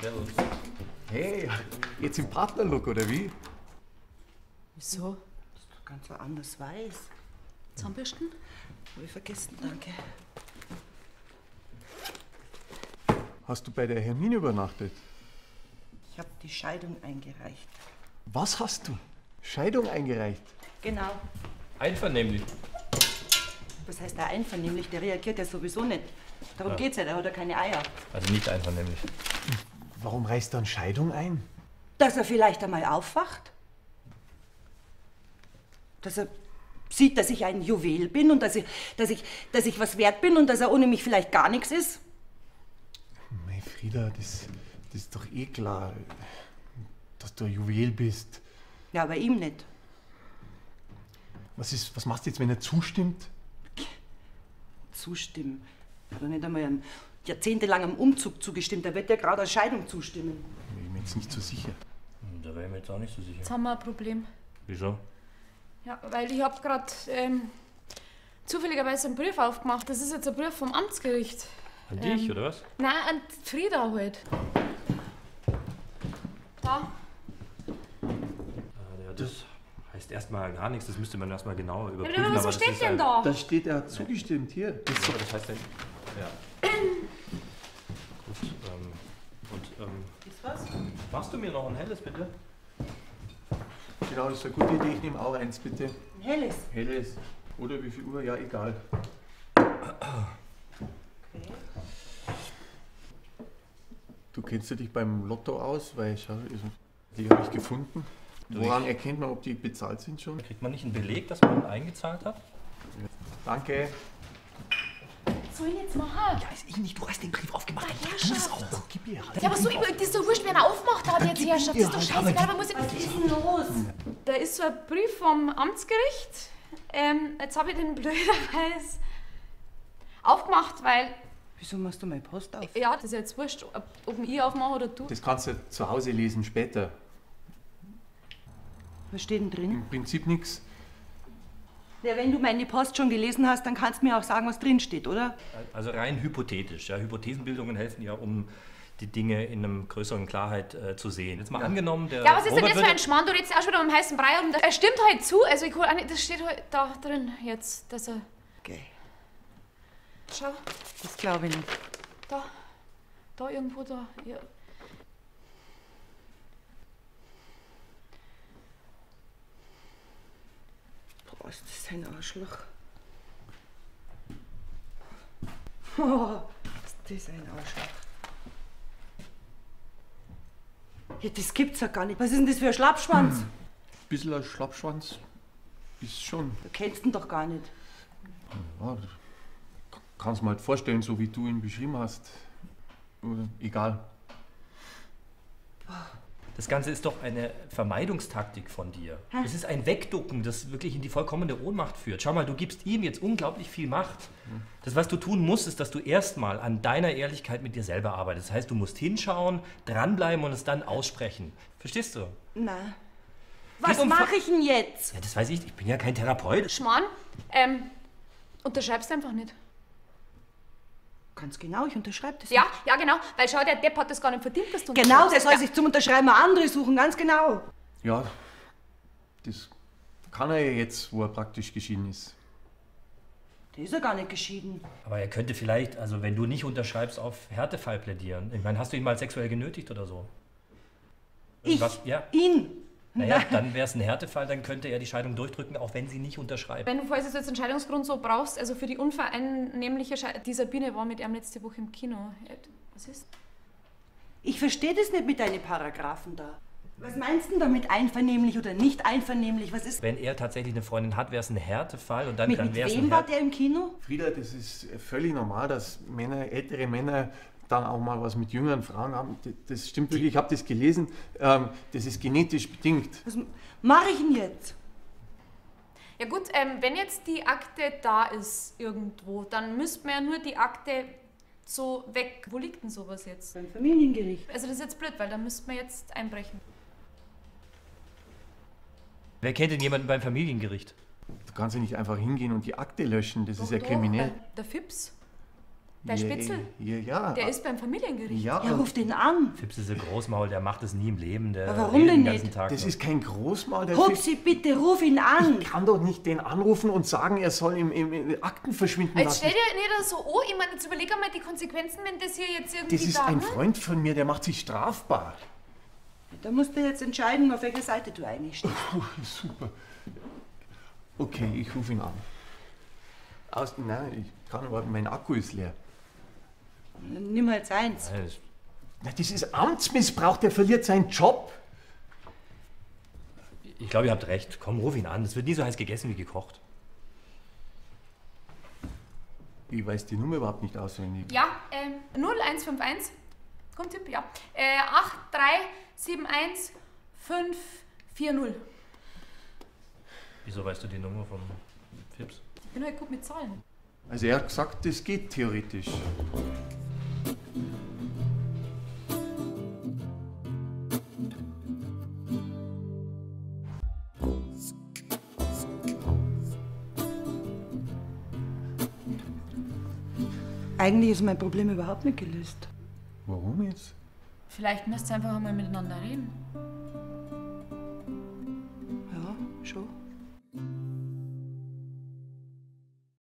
Servus. Hey, jetzt im Partnerlook, oder wie? Wieso? Das ist doch ganz anders weiß. Zahnbürsten? Hab ich vergessen, danke. Hast du bei der Hermine übernachtet? Ich habe die Scheidung eingereicht. Was hast du? Scheidung eingereicht? Genau. Einvernehmlich. Was heißt da einvernehmlich? Der reagiert ja sowieso nicht. Darum geht's ja, der hat ja keine Eier. Also nicht einvernehmlich. Warum reißt dann Scheidung ein? Dass er vielleicht einmal aufwacht. Dass er sieht, dass ich ein Juwel bin und dass ich was wert bin und dass er ohne mich vielleicht gar nichts ist. Mei, Frieda, das ist doch eh klar, dass du ein Juwel bist. Ja, aber ihm nicht. Was machst du jetzt, wenn er zustimmt? Zustimmen? Hat er nicht einmal einem jahrzehntelangen Umzug zugestimmt. Da wird ja gerade einer Scheidung zustimmen. Ich bin mir jetzt nicht so sicher. Da wäre ich mir jetzt auch nicht so sicher. Jetzt haben wir ein Problem. Wieso? Ja, weil ich habe gerade zufälligerweise einen Brief aufgemacht. Das ist jetzt ein Brief vom Amtsgericht. An dich, oder was? Nein, an Frieda halt. Da. Ja, das heißt erstmal gar nichts, das müsste man erstmal genau überprüfen. Ja, aber was steht denn da? Da steht, er hat zugestimmt, hier. Das, ja, das heißt denn. Ja. Gut, Ist was? Machst du mir noch ein helles, bitte? Genau, das ist eine gute Idee. Ich nehme auch eins, bitte. Ein helles? Helles. Oder wie viel Uhr? Ja, egal. Okay. Du kennst du dich beim Lotto aus? Weil, schau, die habe ich gefunden. Woran erkennt man, ob die bezahlt sind schon? Kriegt man nicht einen Beleg, dass man eingezahlt hat? Ja. Danke. Was soll ich jetzt machen? Ja, weiß ich nicht. Du hast den Brief aufgemacht. Na, du es auch. Gib mir halt. Ja, aber so, das ist doch wurscht, wer ihn aufmacht hat jetzt, Herrschaft. Das ist doch scheißegal, aber muss ich... Was ist denn los? Da ist so ein Brief vom Amtsgericht. Jetzt habe ich den blöderweise aufgemacht, weil... Wieso machst du meine Post auf? Ja, das ist ja jetzt wurscht, ob ich aufmache oder du. Das kannst du zu Hause lesen später. Was steht denn drin? Im Prinzip nichts. Ja, wenn du meine Post schon gelesen hast, dann kannst du mir auch sagen, was drin steht, oder? Also rein hypothetisch. Ja. Hypothesenbildungen helfen ja, um die Dinge in einer größeren Klarheit zu sehen. Jetzt mal angenommen, der Ja, was ist denn Robert jetzt für ein Schmarrn? Du redest auch schon wieder um heißen Brei und er stimmt halt zu. Also ich hol auch nicht, das steht halt da drin jetzt, dass er... Okay. Schau. Das glaube ich nicht. Da. Da irgendwo da. Ja. Boah, ist das ein Arschloch. Oh, ist das ein Arschloch. Ja, das gibt's ja gar nicht. Was ist denn das für ein Schlappschwanz? Ein bisschen ein Schlappschwanz ist schon. Du kennst ihn doch gar nicht. Ja, kannst mir halt vorstellen, so wie du ihn beschrieben hast. Oder egal. Das Ganze ist doch eine Vermeidungstaktik von dir. Es ist ein Wegducken, das wirklich in die vollkommene Ohnmacht führt. Schau mal, du gibst ihm jetzt unglaublich viel Macht. Das, was du tun musst, ist, dass du erstmal an deiner Ehrlichkeit mit dir selber arbeitest. Das heißt, du musst hinschauen, dranbleiben und es dann aussprechen. Verstehst du? Nein. Was mache ich denn jetzt? Ja, das weiß ich. Ich bin ja kein Therapeut. Schmarrn, unterschreibst einfach nicht. Ganz genau, ich unterschreibe das. Ja, ja, genau. Weil schau, der Depp hat das gar nicht verdient, dass du Genau, der soll sich zum Unterschreiben eine andere suchen, ganz genau. Ja, das kann er ja jetzt, wo er praktisch geschieden ist. Der ist ja gar nicht geschieden. Aber er könnte vielleicht, also wenn du nicht unterschreibst, auf Härtefall plädieren. Ich meine, hast du ihn mal sexuell genötigt oder so? Ich? Was? Ja. Ihn? Naja, dann wäre es ein Härtefall, dann könnte er die Scheidung durchdrücken, auch wenn sie nicht unterschreibt. Wenn du falls jetzt einen Scheidungsgrund so brauchst, also für die unvereinnehmliche Scheidung. Die Sabine war mit ihm letzte Woche im Kino. Was ist? Ich verstehe das nicht mit deinen Paragraphen da. Was meinst du denn damit einvernehmlich oder nicht einvernehmlich? Was ist? Wenn er tatsächlich eine Freundin hat, wäre es ein Härtefall und dann, Mit, dann mit wäre es wem ein war der im Kino? Frieda, das ist völlig normal, dass Männer, ältere Männer dann auch mal was mit jüngeren Frauen haben. Das stimmt wirklich, ich habe das gelesen. Das ist genetisch bedingt. Was mache ich denn jetzt? Ja gut, wenn jetzt die Akte da ist irgendwo, dann müsste man ja nur die Akte so weg. Wo liegt denn sowas jetzt? Beim Familiengericht. Also das ist jetzt blöd, weil da müsste man jetzt einbrechen. Wer kennt denn jemanden beim Familiengericht? Du kannst ja nicht einfach hingehen und die Akte löschen, das Doch, ist ja doch, kriminell. Der Fips. Der Spitzel? Ja, ja. Der ist beim Familiengericht. Ja, Ja, und ruf den an. Fips ist ein Großmaul, der macht es nie im Leben. Der Aber warum redet denn den ganzen nicht? Tag das nur. ist kein Großmaul. Der Fips Hupsi, bitte, ruf ihn an. kann doch nicht den anrufen und sagen, er soll im Akten verschwinden Jetzt lassen. stell dir nicht so an, ich meine, jetzt überleg einmal die Konsequenzen, wenn das hier jetzt irgendwie Das ist da, ein hm? Freund von mir, der macht sich strafbar. Da musst du jetzt entscheiden, auf welcher Seite du eigentlich stehst. Puh, super. Okay, ich rufe ihn an. Nein, ich kann, aber mein Akku ist leer. Nimm mal jetzt eins. Nein, das- Na, das ist Amtsmissbrauch, der verliert seinen Job. Ich glaube, ihr habt recht. Komm, ruf ihn an. Es wird nie so heiß gegessen wie gekocht. Ich weiß die Nummer überhaupt nicht auswendig. Ja, 0151, kommt Tipp, ja. 8371 540. Wieso weißt du die Nummer vom Fips? Ich bin halt gut mit Zahlen. Also er hat gesagt, das geht theoretisch. Eigentlich ist mein Problem überhaupt nicht gelöst. Warum jetzt? Vielleicht müsst ihr einfach einmal miteinander reden. Ja, schon.